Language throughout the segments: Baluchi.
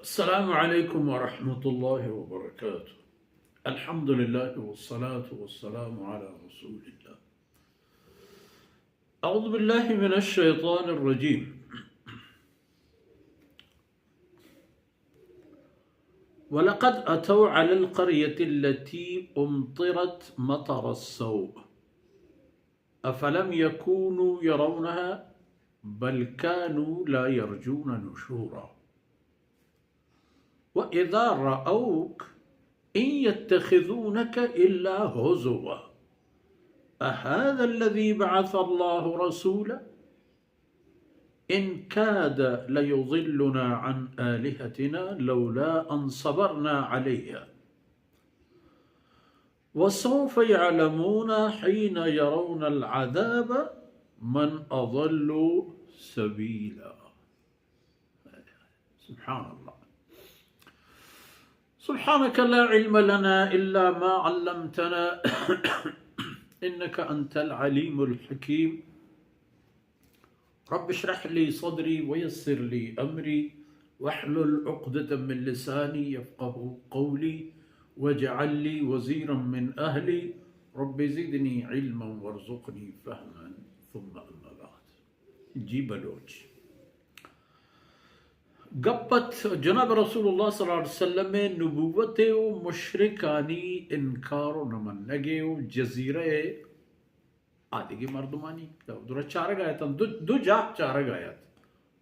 السلام عليكم ورحمة الله وبركاته. الحمد لله والصلاة والسلام على رسول الله. أعوذ بالله من الشيطان الرجيم. ولقد أتوا على القرية التي أمطرت مطر السوء أفلم يكونوا يرونها بل كانوا لا يرجون نشورا. وإذا رأوك إن يتخذونك إلا هزوا أهذا الذي بعث الله رسولا إن كاد ليضلنا عن آلهتنا لولا أن صبرنا عليها وسوف يعلمون حين يرون العذاب من أضل سبيلا. سبحان الله. سبحانك لا علم لنا إلا ما علمتنا إنك أنت العليم الحكيم. رب اشرح لي صدري ويسر لي أمري واحلل عقدة من لساني يفقهوا قولي واجعل لي وزيرا من أهلي رب زدني علما وارزقني فهما. ثم أما بعد. جی بلوچ، گپ ات جناب رسول اللہ صلی اللہ علیہ وسلم ءِ نبوت ءِ و مشرکانی انکار و نمنگ ءِ و جزیرہ ءِ آ دگہ مردمانی، درا چارگ ءَ اتنت، دو، دو جاہ چارگ ءَ ات۔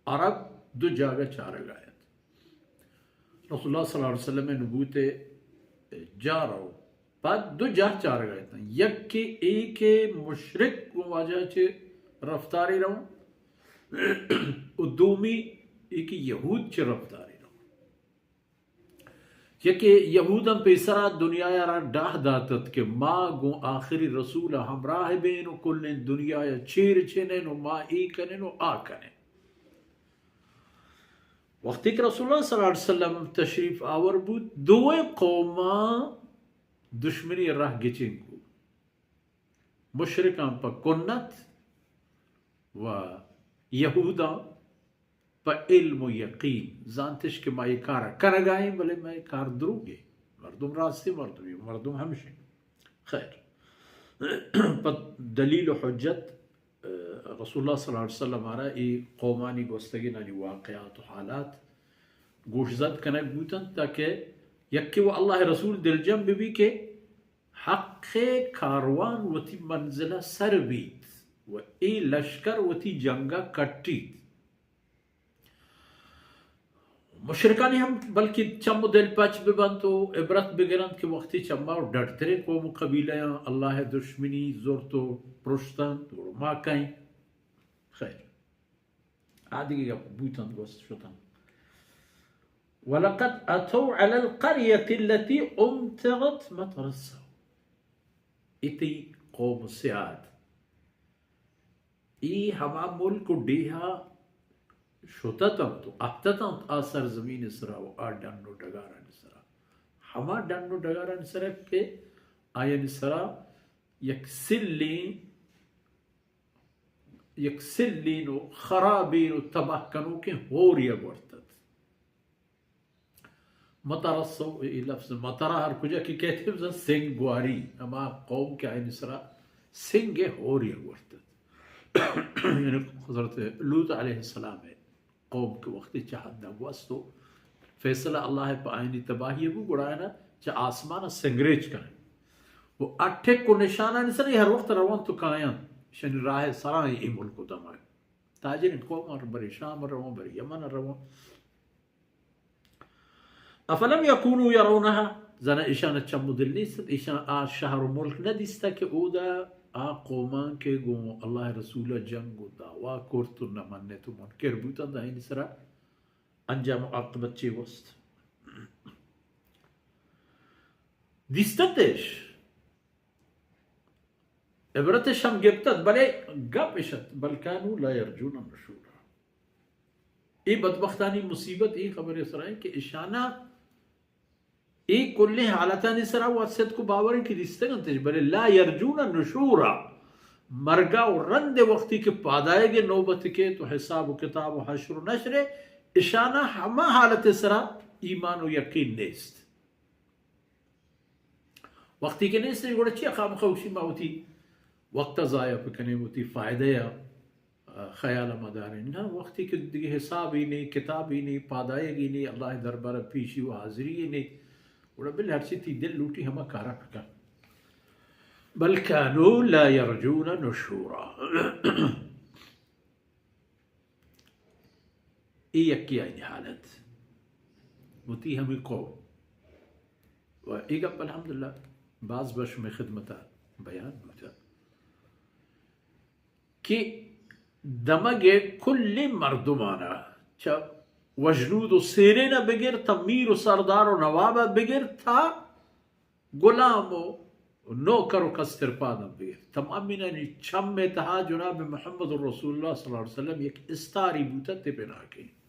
عرب دو جاگہ چارگ ءَ ات۔ رسول اللہ صلی اللہ علیہ وسلم ءِ نبوت ءِ جار ءَ پد دو جاہ چارگ ءَ اتنت۔ یکے اے کہ مشرک گوں واجہ چہ رفتاری رون، و دومی اے کہ یہود چہ رفتاری رون۔ چیا کہ یہوداں پیسرا دنیا ءَ را ڈاہ دات ات کہ ما گوں آخری رسول ءَ ہمراہ بین و کلیں دنیا ءَ چیر چنین و ما اے کنین و آ کنین۔ وقتی کہ رسول اللہ صلی اللہ علیہ وسلم تشریف آور بوت، دوئیں قوماں دشمنی راہ گچین کو۔ مشرکاں پہ کنت و یہوداں پہ علم و یقین زانتش کہ ما اے کار کنگائیں، بلے ما اے کار دروگے۔ مردم راستی مردمی، مردم ہمشیں۔ خیر، پہ دلیل و حجت، اه، رسول اللہ صلی اللہ علیہ وسلم آرا اے قومانی گوستگینانی واقعات و حالات گوشزد کنگ بوتنت تاکہ یکے و اللہ رسول دلجم ببی کہ حق ءِ کاروان وتی منزل ءَ سر بیت و اے لشکر وتی جنگ ءَ کٹیت۔ مشرکانی ہم بلکہ چم و دل پچ ببنت و عبرت بگرنت کہ وقتی چہ ما و ڈڈتریں قوم و قبیلہ آں اللہ ءِ دشمنی زرت و پرشتنت، گڑا ما کئیں؟ خیر۔ آ دگہ گپ بوتنت، گوست شتنت۔ ولقد أتوا على القرية التي أمطرت مطر السوء۔ اے تئی قوم سیاد، اے ہما ملک و ڈیہا شتتنت و اتتنت آ سرزمین سرا و آ ڈن و ڈگارانی سرا، ہما ڈن و ڈگارانی سرا کہ آیانی سرا یک سلیں یک سلین و خرابین و تباہ کنوکیں ہوریگ ورتت۔ مطر السوء، اے لفظ مطر ہر کجا کہ کئیت بزاں سنگ گواری، ہما قوم کہ آیانی سرا سنگ ہوریگ ورتت۔ یعنی حضرت لوط علیہ السلام ءِ قوم کہ وقتی چہ حد ءَ گوست و فیصلہ اللہ ءِ پہ آیانی تباہی ءَ بو، گڑا آیانا چہ آسمان ءَ سنگریچ کنت۔ و آ ٹک و نشانانی سر ءَ ہر وقت رونت و کاینت، اشانی راہ ءِ سرا ایں اے ملک و دمگ۔ تاجریں قوم ءَ برے شام ءَ رون، برے یمن ءَ رون۔ أفلم يكونوا يرونها، زانا اشان چم و دل نیست، اشان آ شہر و ملک نہ دیستا کہ اودا آ قومان کہ گوں اللہ ءِ رسول ءَ جنگ و دعوا کرت و نہ منت و منکر بوتنت، آیانی سرا انجام و عاقبت چے گوست؟ دیستتش، عبرتش ہم گپتت، بلے گپ اش ات، بل كانوا لا يرجون نشورا۔ اے بدبختانی مصیبت اے خبر سرا ایں کہ اشانا اے کلیں حالتانی سرا وت صدق و باور ایں کہ دیستگ انتش، بلے لا یرجون نشورا، مرگا و رند وقتی کہ پادآیگ نوبت کیت و حساب و کتاب و حشر و نشر، اشانا ہما حالت سرا ایمان و یقین نیست. وقتی کہ نیست، گڑا چیا خامخا گوشی ما وتی وقت ضائع بکنیں، وتی فائدہ یا خیال ما داریں؟ نہ، وقتی کہ دیگہ حسابی نی، کتابی نی، پادایگی نی، اللہ دربار پیشی و حاضری نی، گڑا بل ہرچی تی دل لوٹی ہما کارا بکن. بل کانوا لا یرجون نشورا. اے یکی آئی حالت، وتی ہمیں قوم. و اے گپ الحمدللہ باز بش میں خدمتا بیان بوتا کہ دمگ کل مردمانا، چہ وجنود و سیرین بگر تا میر و سردار و نواب بگر تا غلام و نوکر و کسترپاد بگر، تمامینانی چم تہا جناب محمد رسول اللہ صلی اللہ علیہ وسلم یک استاری بوتا تپناکیں.